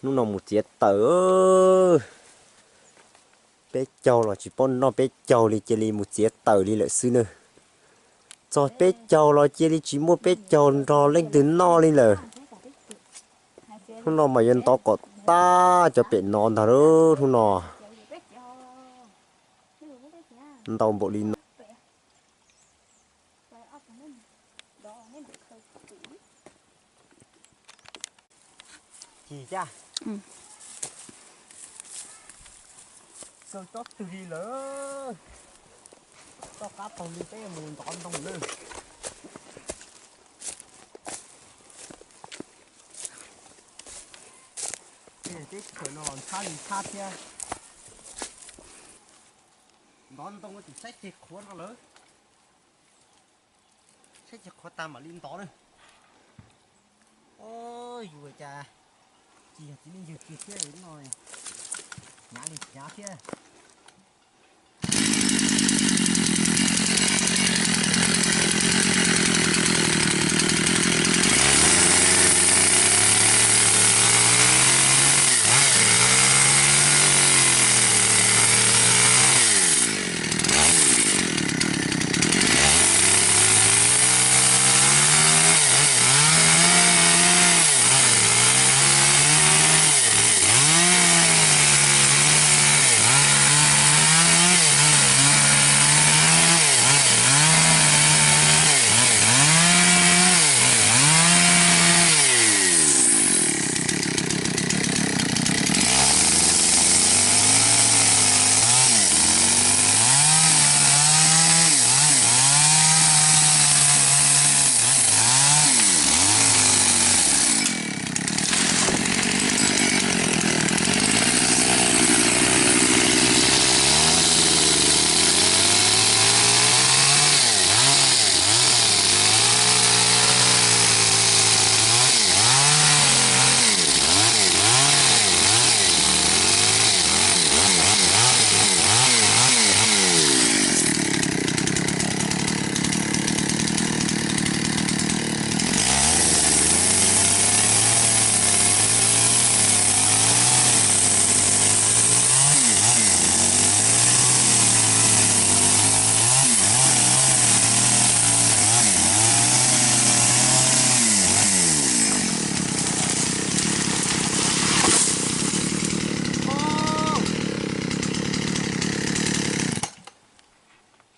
Hnub no mus txiav taws, peb caug los tsis paub noj peb caug li, cia li mus txiav taws li lawm xwb na. Txog peb caug los cia li tsis muaj peb caug nrog leej twg noj li lawm. Hnub no mas yuav ntov kom tag cov pem no ntag lauj hnub no. Ntau npaum li no. Cig caj. Kawg tsob twg li lawm. Toj qab taug li peb mus ntov ntoo lawm. Teb chaws no los ntxhab li ntxhab thiab. Ntov ntoo tsis saib ceg qhuav no lawm. Saib ceg qhuav tag mam li ntov na. Yus cas tsis yog txiv neej yawg kiag thiab no, hnyav li hnyav thiab.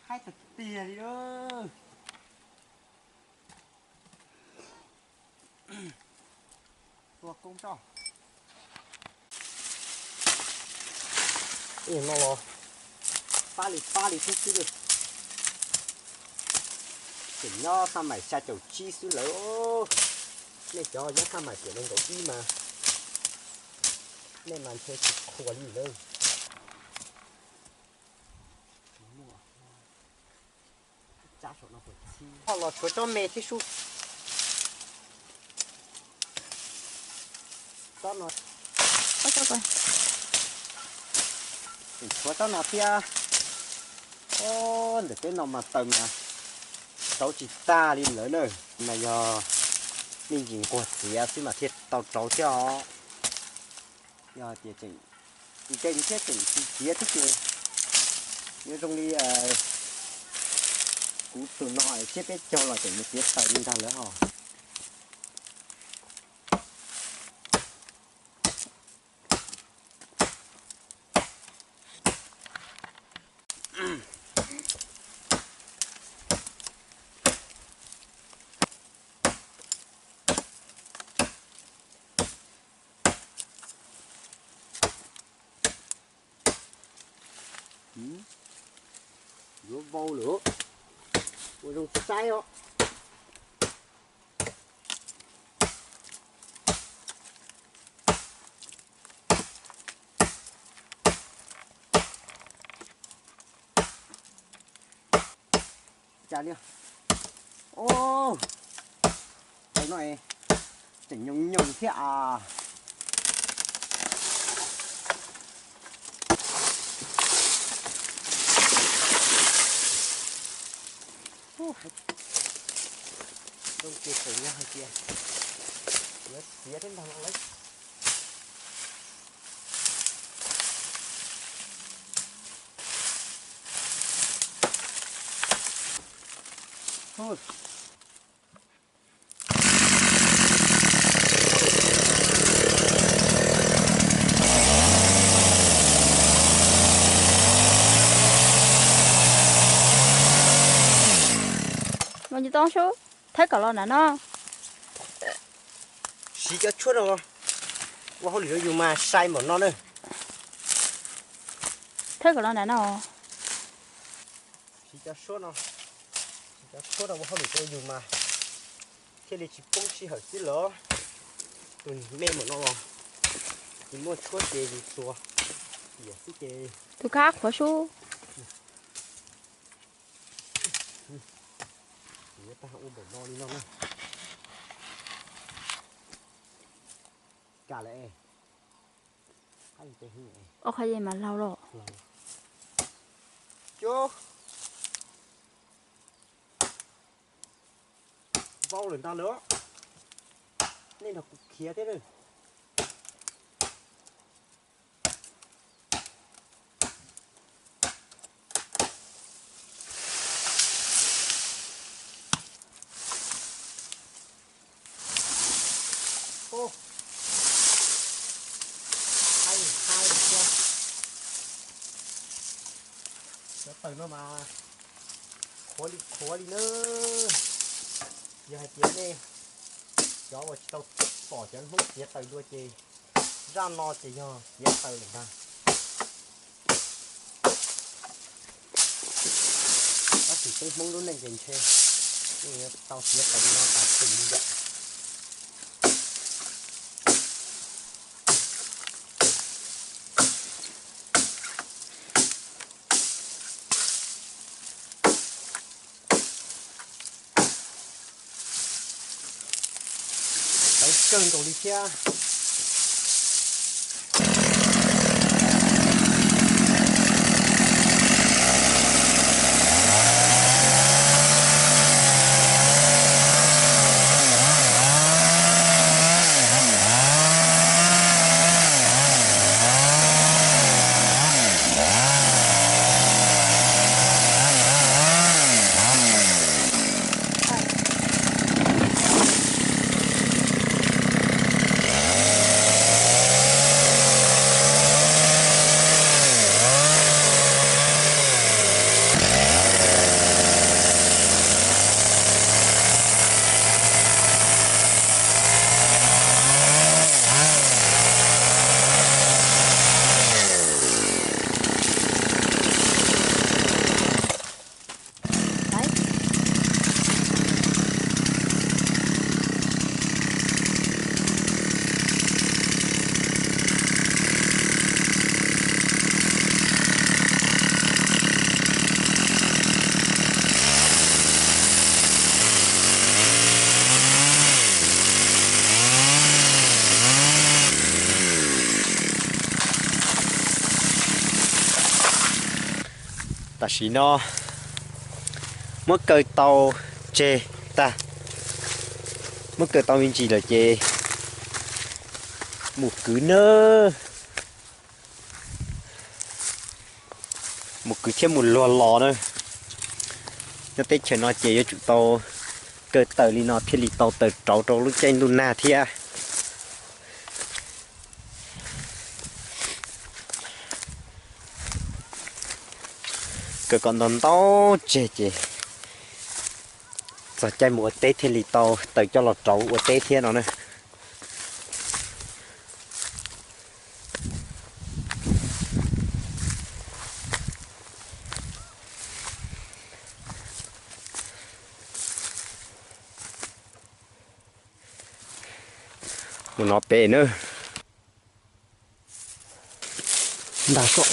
Haib tiag tiag li. Tua koob tso. No los pab li pab li tib xwb li. Tseem nyob xab maim xya caum tsib xwb lawm. Nej cov nyob xab maim tiam nees nkaum ib mas nej mas ntshe tsis qhuas li lawm. Ho los tshuav tsob me thiab sub. Tsob no, tshuav tsob no thiab. Ntawm peb no mas taws mas rauv tsis tag li lawm na. Mas yog me ntsis nquag txiav xwb mas thiaj tau rauv thiab os. Yog tias tseem nkees thiab tseem tsis txiav thiab ces yuav zoo li kuv tus no tsiab peb caug los tseem mus txiav taws li ntag lawm hos. Yuav vau lawm, ua zoo saib os. Cas li, o, no tseem nyoos nyoos thiab as. Zoo tias tseem yog hais tias yuav txiav thiab ntag los lawm. Mas tsis tau sub, thawb kom los nram no. Siv cov tshuab no ua hauj lwm rau yus mas sai npaum no na. Thawb kom los nram no. Siv cov tshuab no, siv cov tshuab no ua hauj lwm rau yus mas thiaj li tsis poob sij hawm xwb los. Tus me npaum no los tsis muaj tshuab ces yus tuag tiam xwb ces. Tus kab qhuav sub. Tag ua npaum no li no na. Kam lawm. Ob qhov ye mas laug los. Cov vau lawm ntag lawm. Nej nrog kuv khiav thiab lawm. Cov taws no mas qhuav li qhuav li na. Yog hais tias nej cov uas tsis tau pom cov Hmoob txiav taws dua ces zaj no ces yog txiav taws lawm ntag. Tab sis peb Hmoob lub neej ces ntshe tau txiav taws li no tas twm li yom. Tawv kawg nkaus li thiab. Tam sim no muab kaw tau tseg tag, muab kaw tau me ntsis lawm ces mus kwv nawb. Mus kwv thiab mus luag los na. Nyob teb chaws no ces yuav tsum tau kaw taws li no thiaj li tau taws rauv rau lub caij ntuj nag thiab. Kaw kom ntau ntau tseg ces txog caij mus ua teb thiaj li tau taws coj los rauv ua teb thiab no na. Mus no pem na. Ntag soj.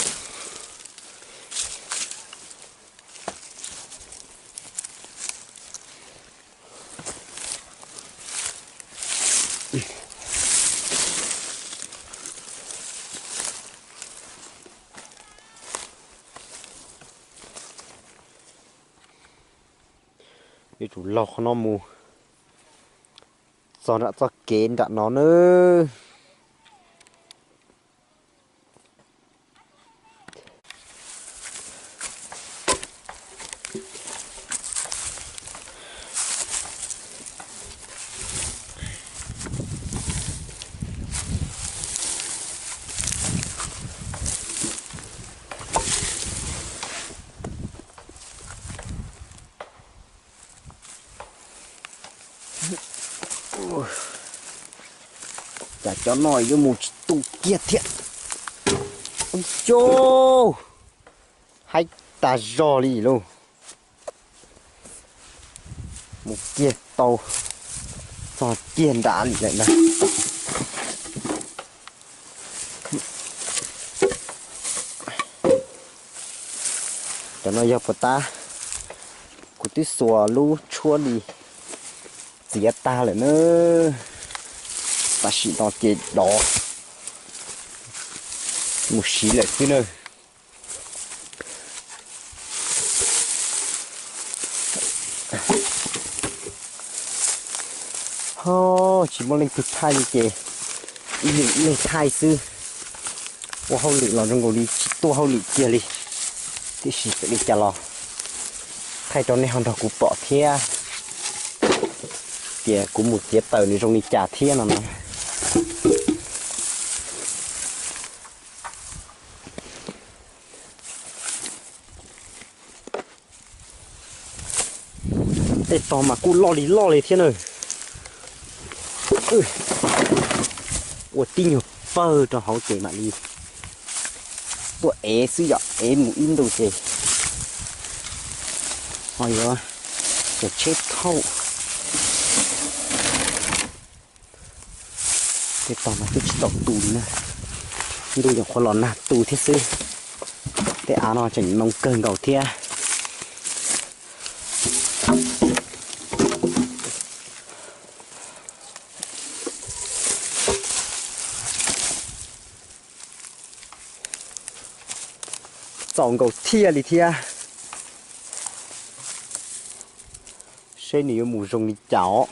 Yuav tsum laug qhov no mus txog nram txoj kev nram no nawb. Cas cov no yuav mus tsis tu kiag thiab. Ub, haib tag zog li lauj. Mus kiag tau txog kiag nram li lawm na. Cov no yog puas tab, kuv twb xuas lub tshuab li txiav tag lawm na. Tam sim no ces dov mus siv lawm xwb na. Ho tsis muaj leej twg thaij li ces ib leeg ib leeg thaij xwb. Ua hauj lwm los zoo nkaus li tsis tuaj hauj lwm kiag li, tiam sis txawm li cas los thaij rau nej ho nrog kuv pom thiab. Tias kuv mus txiav taws nws zoo li cas thiab no na. Tej tog mas kuj loj li loj li thiab na. Ua tib nyuag pawg rau hauv ces mam li tuaj ev xwb yom, ev mus ib ntus ces ho yuav caij tsheb thauj. Tej tog mas twb tsis tau tu li na, ntuj nyuam qhuav los nag tu thiab xwb. Tej av no tseem noo kawg nkaus thiab. Txaus nkaus thiaj li thiab. Seb nws yuav mus zoo li cas os.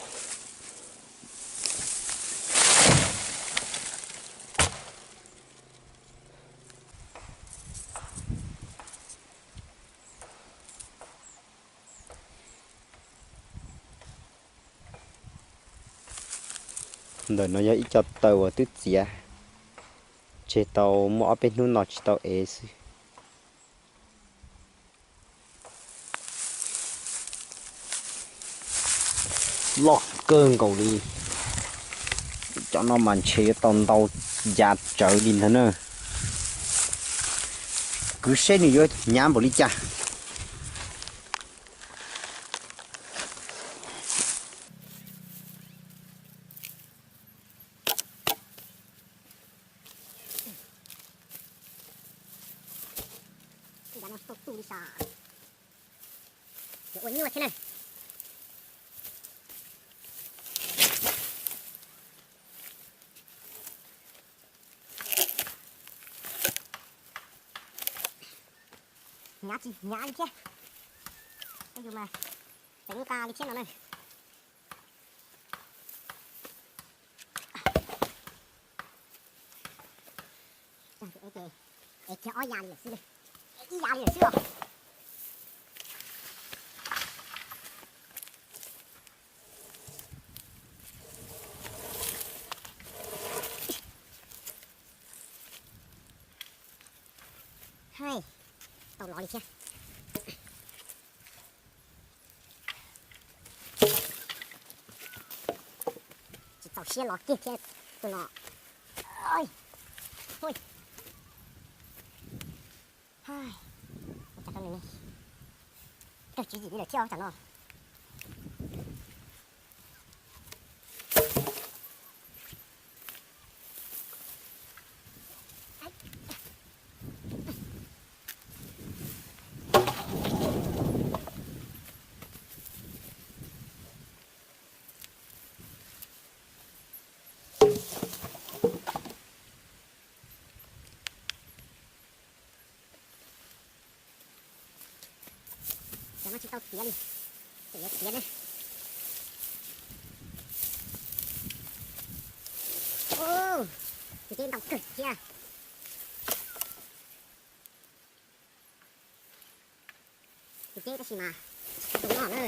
Ntawm no yog ib co taws uas twb txiav, tseg tau muaj ob peb hnub no tsis tau ev xwb. Loj kawg nkaus li. Cov no mas ntshe yuav tau ntau yav tsawv li ntag na. Kwv seb nws yuav hnyav npaum li cas. Ua nyuaj thiab na. Hnyav tsis hnyav li thiab. Tej yus mas tseem nqa li thiab no na. Es kiag ob yav li lawm xwb, ib yav li lawm xwb os. Tau los li thiab. Tsis txaus siab los kiag thiab tus no. Ua cas rau nws ne, kawg tswv yim li lawm thiab tsam no. Cov no tsis tau tiav li, tseem yuav tiav na. Tus deb ntau kawg thiab. Tus deb tab sis mas tsis tau tu noj na.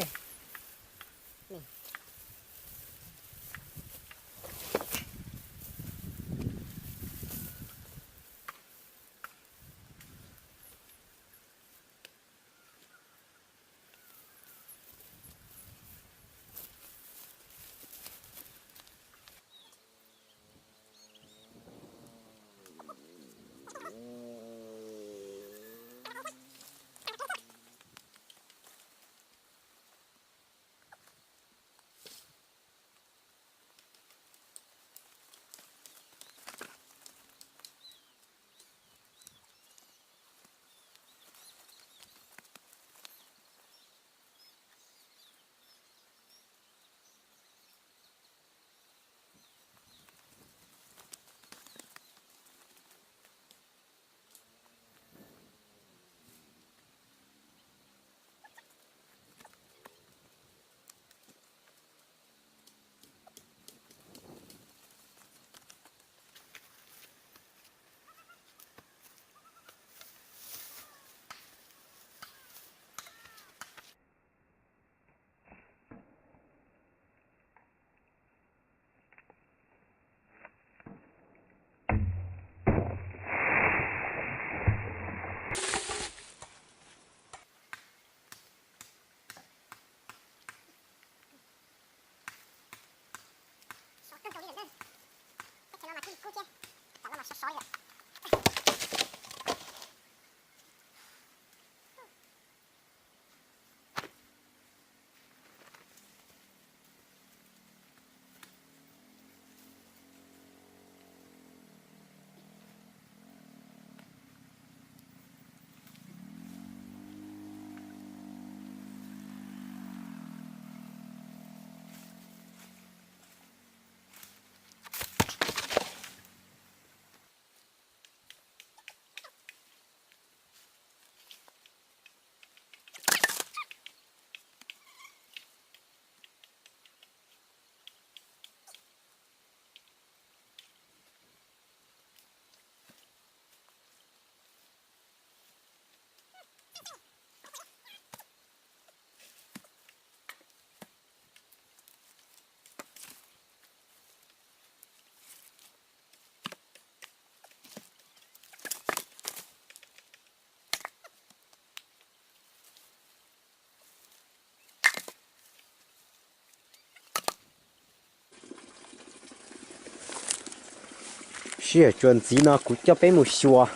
Sij hawm tsuas ntxiv no kuv coj peb mus xyuas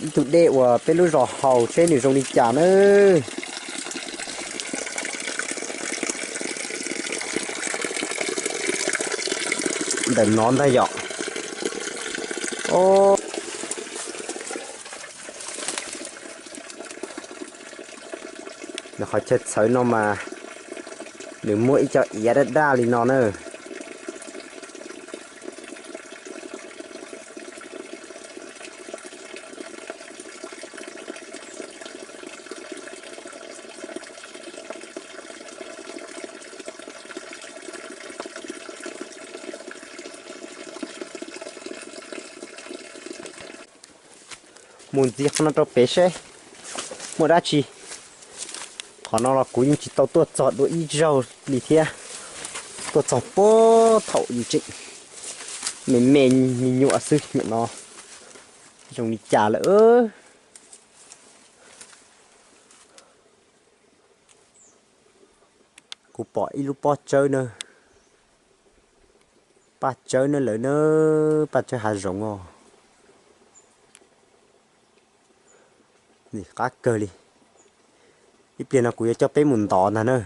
ib tug dej uas peb lub zos haus seb nws zoo li cas nawb. Ntawm no ntag yom. Nws qhov chaw txhawv no mas nws muaj ib co iav daj daj li no na. Mus ntxiv qhov no rau pem seb muaj dab tsi. Qhov no los kuv yeej tsis tau tuaj txog dua ib zaug li thiab. Tuaj txog puag thaum yus tseem me me me nyuam xwb, nim no zoo li cas lawm. Kuv pom ib lub pob tsawb na, paj tsawb na lawm na, paj tsawb hav zoov os. Nim qab kawg li. Ib pliag no kuv yuav coj peb mus ntov ntag na.